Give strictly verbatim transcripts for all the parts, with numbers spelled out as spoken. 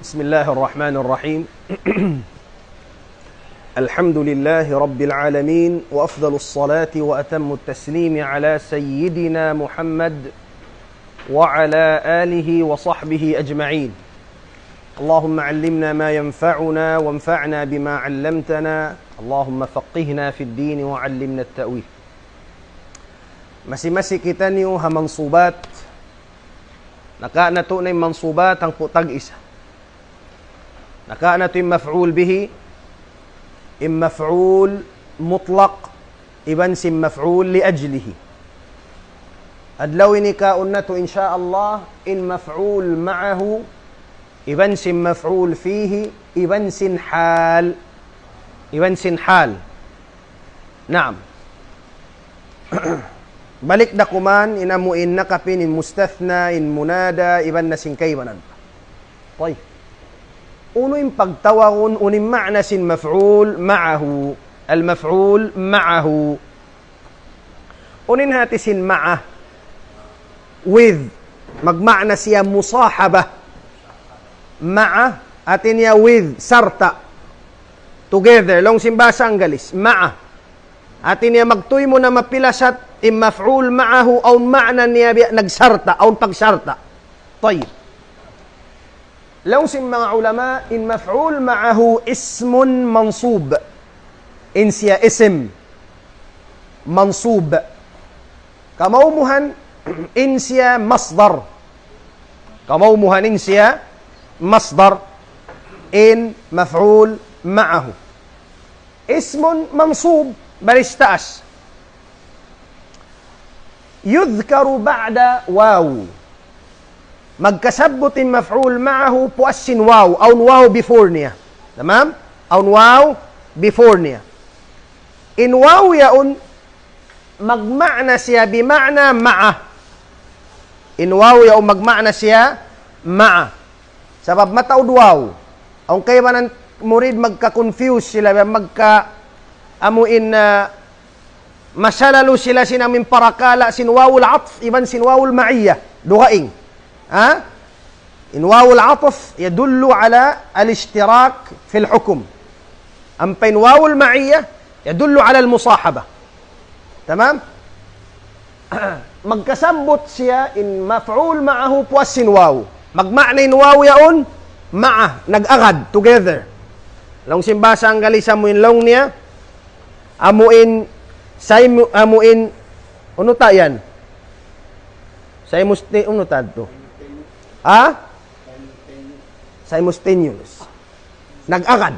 بسم الله الرحمن الرحيم. الحمد لله رب العالمين، وأفضل الصلاة وأتم التسليم على سيدنا محمد وعلى آله وصحبه أجمعين. اللهم علمنا ما ينفعنا وانفعنا بما علمتنا. اللهم فقهنا في الدين وعلمنا التأويل. Masi-masi kitaniyu ha mansubat. Naka natu' na in mansubat hangpu' tag-isa. Naka natu' in maf'ul bihi, in maf'ul mutlaq, iban sin maf'ul li ajlihi. Adlaw ini kaun natu', insya Allah, in maf'ul ma'ahu, iban sin maf'ul fihi, iban sin hal. Iban sin hal. Naam. Balik da kuman in amu in nakapin, in mustathna, in munada, iban na sin kaibanan. Tayyib. Unu in pagtawagun, unu in ma'na sin maf'ul ma'ahu. Al-maf'ul ma'ahu. Unu in hati sin ma'a? With. Magma'na siya musahaba. Ma'a, hati niya with, sarta'. Together, laung sin bahasa Anggalis. Ma'a. Hati niya magtuy mu na mapilasat, in maf'ul ma'ahu, awn ma'na niya biya' nagsarta', awn pagsarta'. Tayyib. Laung sin manga ulama, in maf'ul ma'ahu ismun mansub. In siya isim mansub. Kamaumuhan, in siya masdar. Kamaumuhan in siya masdar. In maf'ul ma'ahu. Ismun mansub, baris taas. Yudhkaru ba'da waw. Magkasabbut in maf'ul ma'ahu puas sin waw, awn waw before niya. Tamam? Awn waw before niya. In waw yaun magma'na siya bima'na ma'a. In waw yaun magma'na siya ma'a. Sabab mataud waw. Awn kaibanan murid magka-confuse sila, magka amu in, ah, masalalu sila sin amu in parakala' sin wawul atf, iban sin wawul ma'iyah. Dugaing. Ha? In wawul atf yadullu ala al-ishtirak fil hukum. Ampa in wawul ma'iyah yadullu ala al-musahaba. Tamam? Magkasabbut siya in maf'ul ma'ahu puas sin waw. Magma'na in waw yaun, ma'a, nag-agad, together. Laung sin bahasa Anggalis amu in laung niya, amu in, simu-, amu in, unu ta yan? Simusti-, unu ta tu? Ha? Simultaneous. Nag-agad.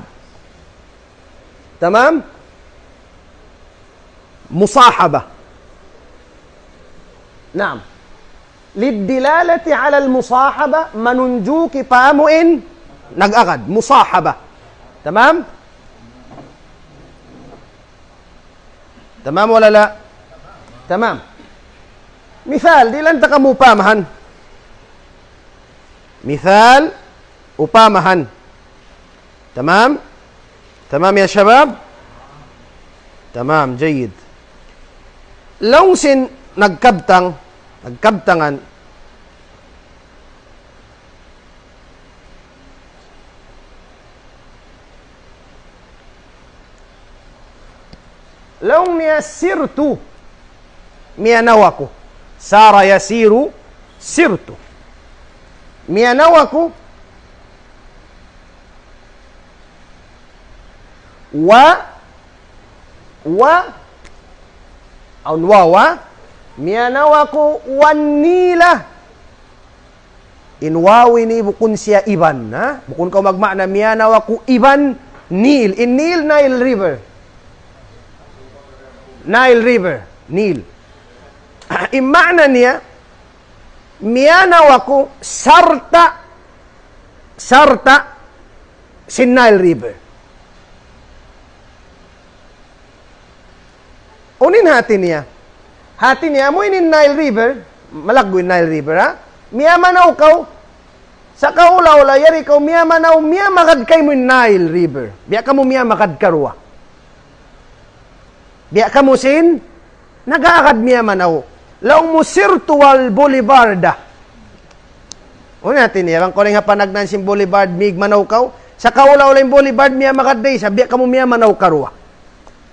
Tamam? Musahaba. Naam. Liddilalati ala al-musahaba, manunjuki pa amu in nag-agad. Musahaba. Tamam? Tamam wala la? Tamam. Misal, dihilan ta kamu upamahan. Misal, upamahan. Tamam? Tamam ya shabab? Tamam, jayyid. Laung sin nagkabtang, nagkabtangan. Laung niya sirtu. Miyanaw aku. Sara yasiru, sirtu. Miyanaw aku. Wa, wa, awn waw, ha? Miyanaw aku wan Nila. In waw ini bukun siya iban, ha? Bukun kaw magma'na miyanaw aku iban Nil. In Nil, Nile River. Nile River. Nil. In ma'na niya, miyanaw aku sarta', sarta' sin Nile River. Unu in hati niya? Hati niya, amu ini in Nile River, malaggu' in Nile River, ha? Miyamanaw kaw, sa' kaula-ula, yari kaw miyamanaw, miyamagad kaymu in Nile River. Biya' kamu miyamagad karuwa. Biya' kamu sin, nag-aagad miyamanaw. Laung mu sirtu wal boulevarda. Unu hati niya, bang kaw laung ha panagnaan sin Boulevard, miyamanaw kaw. Sa' kaula-ula in Boulevard, miyamagad da isab, biya' kamu miyamanaw karuwa.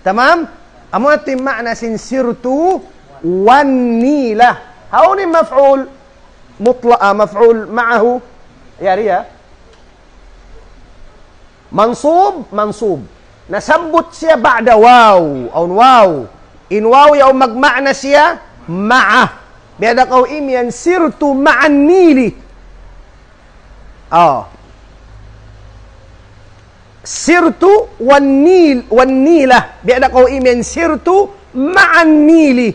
Tamam? Amu yadtu in maana sin sirtu wan nila. Hawnu in maf'ul mutla-, ah, maf'ul ma'ahu? Yari, ha? Mansub, mansub. Nasabbut siya ba'da waw. Awn waw. In waw yaun magmaana siya ma'a. Biya' da kaw imiyan, sirtu ma'an nili. Oh. Sirtu wan nil, wan nila. Biya' da kaw imiyan, sirtu ma'an nili.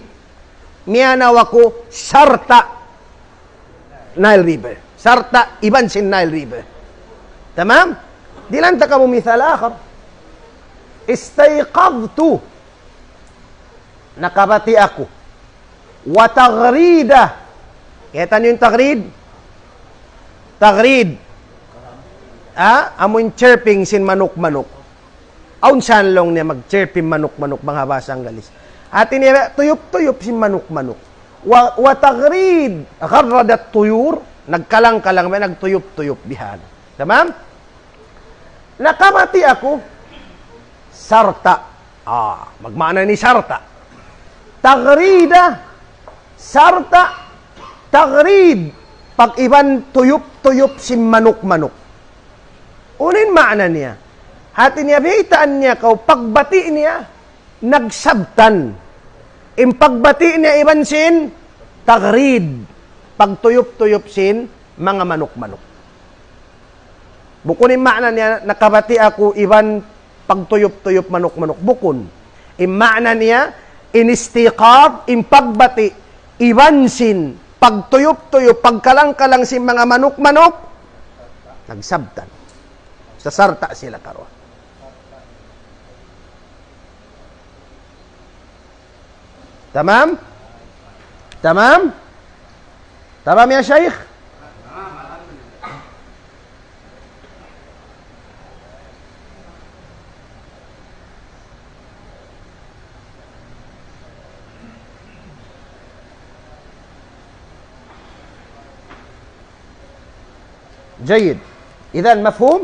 Miyanaw aku sarta' Nile River. Sarta' iban sin Nile River. Tamam? Dihilan ta kamu mithal akhar. Istayqadhtu. Nakabati' aku. Wa taghrida. Kita' niyu in tagrid? Tagrid. Ha? Amu in chirping sin manuk-manuk. Awn san laung niya mag-chirping manuk-manuk, bang ha bahasa Anggalis. Hati niya, tuyup-tuyup sin manuk-manuk. Wa, wa tagrid, gharradat tuyur, nagkalang-kalang ba, nagtuyup-tuyup bihan. Tamam? Nakabati' aku, sarta'. Ah, magmaana ini sarta'. Tagrida, sarta', tagrid, pag-iban tuyup-tuyup sin manuk-manuk. Unu in maana niya? Hati niya, baytaan niya kaw, pagbati' niya, nagsabtan. In pagbati' niya iban sin tagrid, pagtuyup-tuyup sin manga manuk-manuk. Bukun in maana niya, nakabati' aku iban pagtuyup-tuyup manuk-manuk. Bukun. In maana niya, in istiqad, in pagbati', iban sin pagtuyup-tuyup, pagkalang-kalang sin manga manuk-manuk, nagsabtan. Sasarta' sila karuwa. Tamam? Tamam? Tamam ya Shaykh? جيد. إذن مفهوم؟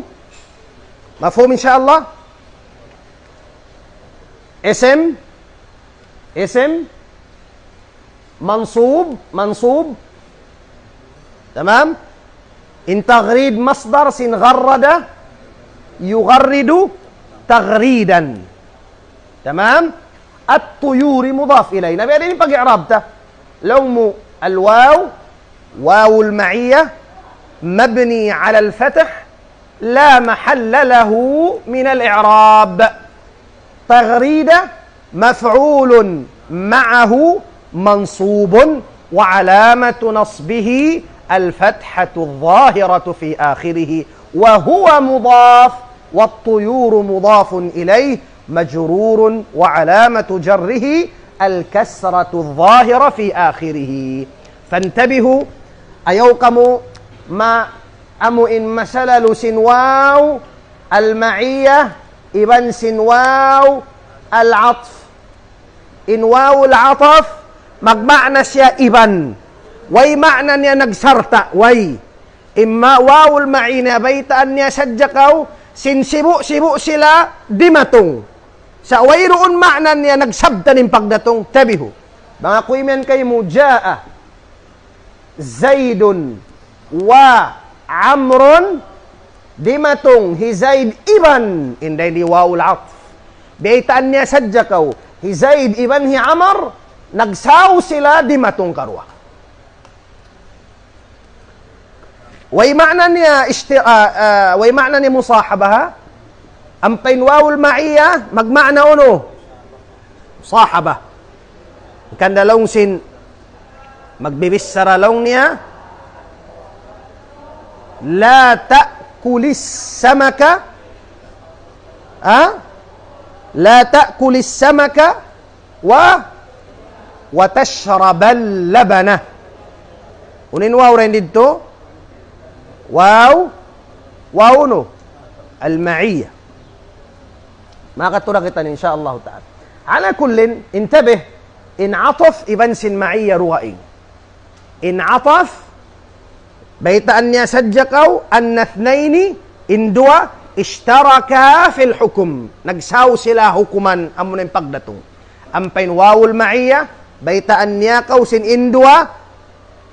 مفهوم إن شاء الله؟ اسم، اسم منصوب، منصوب. تمام؟ In tagrid masdar sin gharrada, yugharridu tagridan. Tamam? At-tuyuri mudaf ilayh. Na biya' diin in pag-i'rab ta? Laung mu, al-waw, wawul ma'iyya, mabni ala al-fath, la mahalla lahu min al-i'rab. Tagrida مفعول معه منصوب وعلامة نصبه الفتحة الظاهرة في آخره وهو مضاف والطيور مضاف إليه مجرور وعلامة جره الكسرة الظاهرة في آخره. فانتبهوا, ayaw kamu ma-, amu in masalalu sin waw al-ma'iyya iban sin waw al-atf. In wawul ataf, magmaana siya iban. Way maana niya nagsarta', way. In ma-, wawul ma'iyya, baytaan niya sadja kaw, sin sibu'-sibu' sila dimatung. Sa' wayruun maana niya nagsabtan in pagdatung, tabihu. Bang aku imiyan kaymu, jaa Zaidun wa Amrun, dimatung hi Zaid iban, in dayn di wawul atf. Biyaytaan niya sadja kaw, hi Zaid iban hi Amr, nagsaw sila dimatung karuwa. Way maana niya isti-, ah, ah, way maana niya musahabah, ha? Ampa in wawul ma'iyya, magmaana unu? Musahabah. Hangkan da laung sin, magbibichara laung niya, لا تأكل السمك, ha? لا تأكل السمك و، وتشرب اللبن. Unu in waw dayn didtu? Waw, waw unu? Al-ma'iyya. Makatulak kita in sha Allah ta'ala. Ala kullin, intabih, in ataf iban sin ma'iyya dugaing. In ataf, Baytaan niya sadja kaw, أن اثنين, in duwa, اشتركا في الحكم. Nagsaw sila hukuman, amuna in pagdatung. Ampa in wawul ma'iyya, baytaan niya kaw sin in duwa,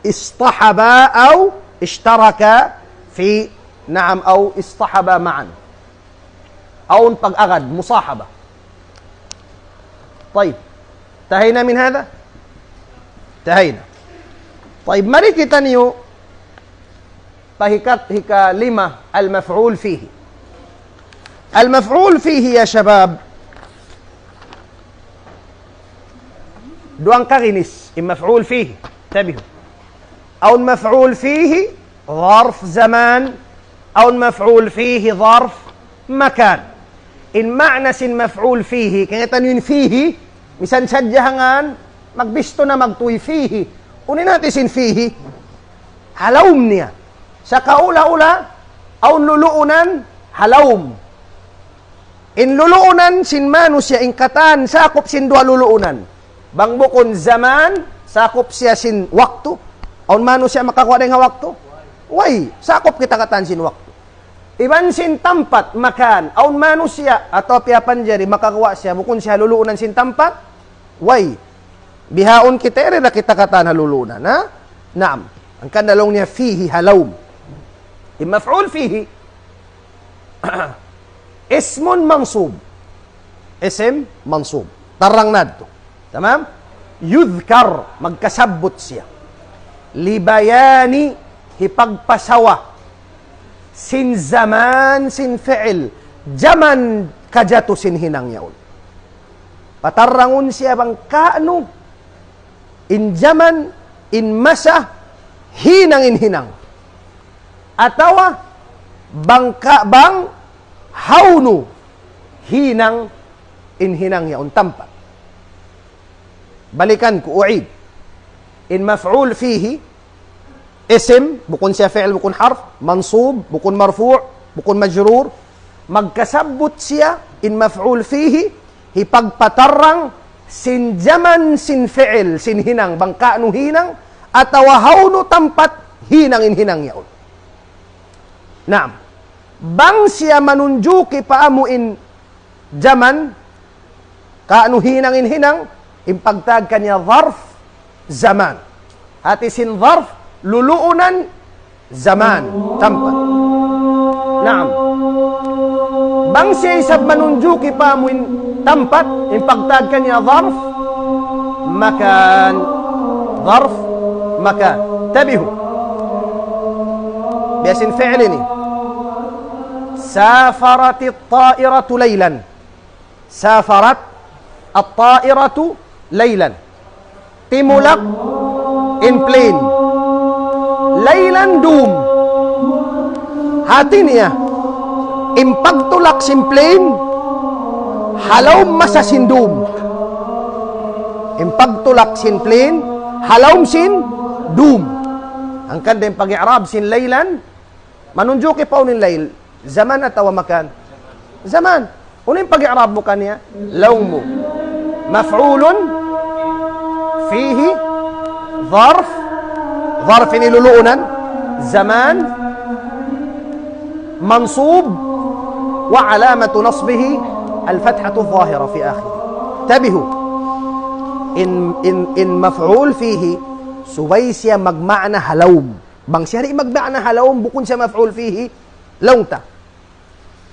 اصطحبا أو اشتركا في، نعم، أو اصطحبا معا. Awn pag-agad, musahaba. طيب. انتهينا من هذا؟ انتهينا. طيب, mari kitaniyu pa hika-, hikalima, المفعول فيه. المفعول فيه يا شباب, duwang kaginis, in مفعول فيه. انتبهوا. Awn مفعول فيه ظرف زمان, awn مفعول فيه ظرف مكان. In maana sin مفعول فيه, kaya tanu in فيه, misan sadja hangan, magbistu na magtuy فيه. Unu in hati sin فيه? Ha lawm niya. Sa' kaula-ula, awn luluunan, ha lawm. In luluunan sin manusiya' in katan sakup sin duwa luluunan. Bang bukun zaman, sakup siya sin waktu. Awn manusiya' makaguwa' dayn ha waktu? Way, sakup kita katan sin waktu. Iban sin tampat, makan. Awn manusiya' atawa piyapanjari makaguwa' siya, bukun siya luluunan sin tampat? Way. Bihaun kita, iri na kita katan ha luluunan, ha? Naam. Hangkan na laung niya فيه ha lawm. In مفعول فيه, اسم منصوب. Ism mansub. Tarang na yadtu. Tamam? يذكر, magkasabbut siya. لبيان, hipagpasawa sin zaman, sin fi'il. Jaman kajatu sin hinang yaun. Patarangun siya bang kaunu in jaman, in masa, hinang in hinang. Atawa bang ka-, bang hawnu hinang in hinang yaun, tampat. Balikan ku, أعيد. In مفعول فيه, ism, bukun siya fi'il, bukun harf, mansub, bukun marfu', bukun majrur, magkasabbut siya in مفعول فيه, hipagpatarang sin jaman sin fi'il, sin hinang, bang kaunu hinang, atawa hawnu tampat hinang in hinang yaun. Naam. Bang siya manunjuki pa amu in jaman, kaunu hinang in hinang, in pagtawag kaniya ظرف زمان. Hati sin ظرف, luluunan, zaman, tampat. Naam. Bang siya isab manunjuki pa amu in tampat, in pagtawag kaniya ظرف مكان. ظرف مكان. انتبهوا. Biya' sin fi'il ini. سافرت الطائرة ليلا. سافرت الطائرة ليلا. Timulak in plane. ليلا, dum. Hati niya, in pagtulak sin plane, ha lawm masa sin dum. In pagtulak sin plane, ha lawm sin dum. Hangkan da in pag-i'rab sin ليلا, manunjuki pa unu in layl? Zaman atawa makan? Zaman. Unu in pag-i'rab mu kaniya? Laung mu, مفعول فيه ظرف, ظرف ini luluunan, zaman, منصوب, وعلامة نصبه الفتحة الظاهرة في آخره. انتبهوا. In, in, in مفعول فيه, subay siya magmaana ha lawm. Bang siya di' magmaana ha lawm, bukun siya مفعول فيه, laung ta.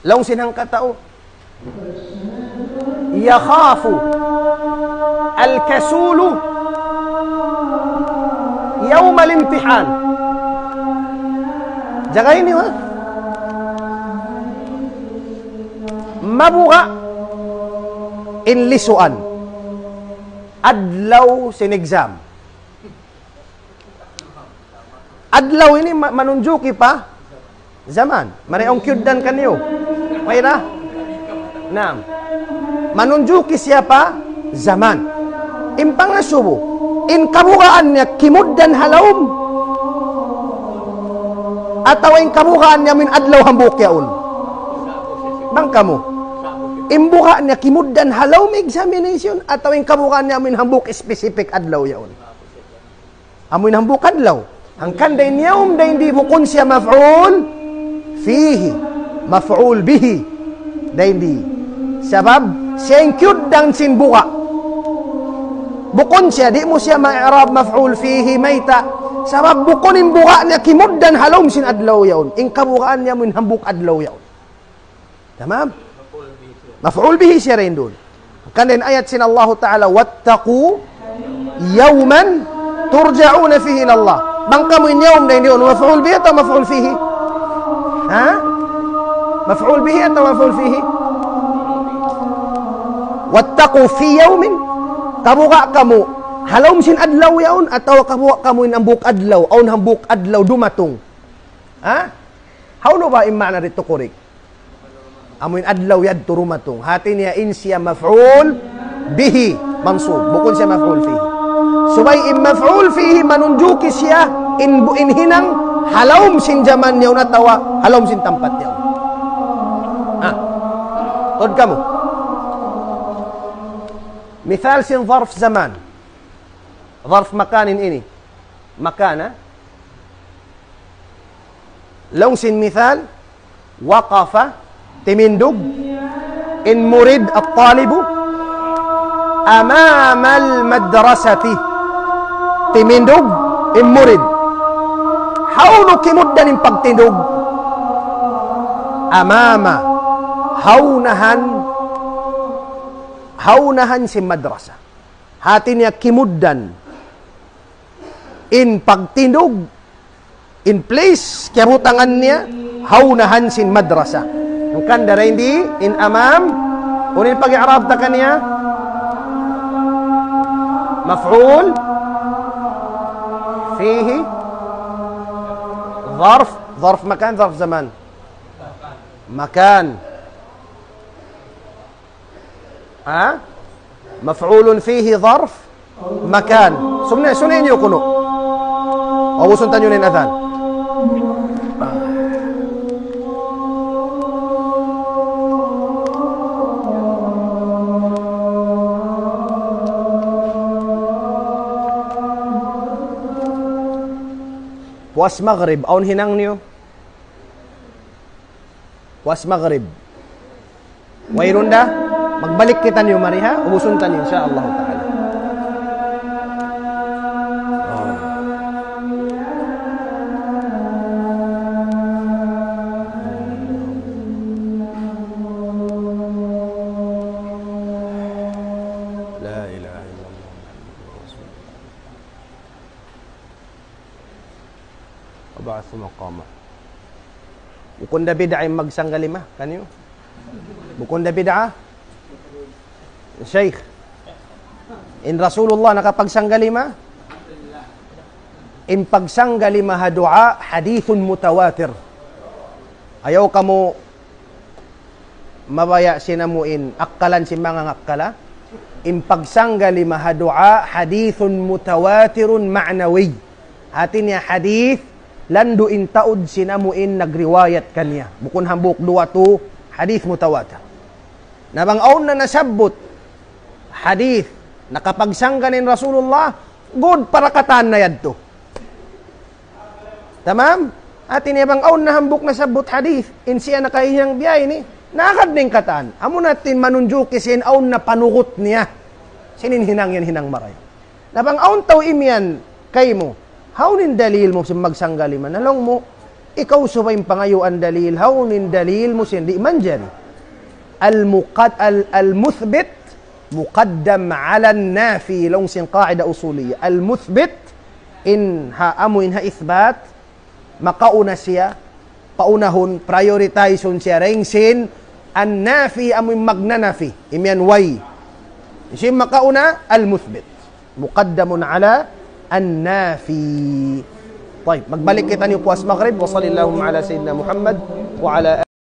Laung sin hangkatau, يخاف الكسول يوم الامتحان. Jaga ini, ha? Mabuga' in lisuan adlaw sin exam. Adlaw ini ma-, manunjuki pa zaman. Mari awn kiyugdan kaniyu. Mayta'? Naam. Manunjuki siya pa zaman. In pangasubu, in kabugaan niya kimugdan ha lawm, atawa in kabugaan niya amu in adlaw hambuuk yaun? Bang kamu, in buga' niya kimugdan ha lawm examination, atawa in kabugaan niya amu in hambuuk specific adlaw yaun? Amu in hambuuk adlaw. Hangkan dayn yaum dayn di bukun siya maf'ul fihi, maf'ul bihi. Dayn di. Sabab siya in kiyugdan sin buga'. Bukun siya, di' mu siya ma-i'rab maf'ul fihi mayta'. Sabab bukun in buga' niya kimugdan ha lawm sin adlaw yaun. In kabugaan niya amu in hambuuk adlaw yaun. Tamam? Maf'ul bihi siya dayn duun. Hangkan dayn ayat sin Allahu Ta'ala, واتقوا يوما ترجعون فيه إلى الله. Bang kamu in yaum dayn duun, maf'ul bihi atawa maf'ul fihi? Ha? Maf'ul bihi atawa maf'ul fihi? واتقوا في يوم. Kabuga' kamu ha lawm sin adlaw yaun atawa kabuga' kamu in hambuuk adlaw, awn hambuuk adlaw dumatung. Ha? Hawnu ba in maana didtu, correct? Amu in adlaw yadtu dumatung. Hati niya in siya maf'ul bihi mansub. Bukun siya maf'ul fihi. Subay in maf'ul fihi manunjuki siya in bu-, in hinang ha lawm sin jaman yaun atawa ha lawm sin tampat yaun. Ha? Tuud kamu. Misal sin zarf zaman. Zarf makan in ini. Makan, ha? Laung sin misal, وقف, timindug, in murid, الطالب, أمام المدرسة. Timindug in murid. Hawnu kimugdan in pagtindug? أمام. Ha unahan. Ha unahan sin madrasa. Hati niya kimugdan in pagtindug, in place, kiyabutangan niya, ha unahan sin madrasa. Hangkan dayn di, in أمام, unu in pag-i'rab ta kaniya? Maf'ul fihi, zarf, zarf makan, zarf zaman. Makan. Ha? مفعول فيه ظرف مكان. Sumni-, sumni niyu kunu'. Ubusun ta niyu na in adhan. Puas Maghrib, awn hinang niyu? Puas Maghrib. Wayruun da, magbalik kitaniyu mari, ha? Ubusun ta niyu, insya Allah ta'ala. لا إله إلا الله محمد رسول الله. وابعثه مقاما. Bukun da bid'a in magsanggalima, kaniyu? Bukun da bid'a? Shaykh, in Rasulullah nakapagsanggalima? In pagsanggalima ha duwaa, hadithun mutawatir. Ayaw kamu mabaya' sin amu in akkalan sin manga ngakkala. In pagsanggalima ha duwaa, hadithun mutawatirun ma'nawi. Hati niya hadith, landu' in taud sin amu in nagriwayat kaniya. Bukun hambuuk duwa, tū, hadith mutawatir. Na bang awn na nasabbut hadith, nakapagsanggal in Rasulullah, gud para katan na yadtu. Tamam? Hati niya bang awn na hambuuk nasabbut hadith, in siya nakahinang biya' ini, nagad na in katan. Amu na in manunjuki sin awn na panugut niya. Sin in hinang yan hinang marayaw. Na bang awn tau imiyan kaymu, hawnu in dalil mu sin magsanggalima? Na laung mu, ikaw subay in pangayuan dalil, hawnu in dalil mu sin di' manjari? المقد-، ال-، المثبت مقدم على النافي, laung sin qaida usuliyya. المثبت, in ha, amu in ha ithbat, makauna siya, paunahun, prioritizeun siya dayn sin an-nafi, amu in magnanafi. Imiyan way. Sin makauna, المثبت مقدم على النافي. Tayyib, magbalik kitaniyu puas Maghrib. وصلى الله على سيدنا محمد وعلى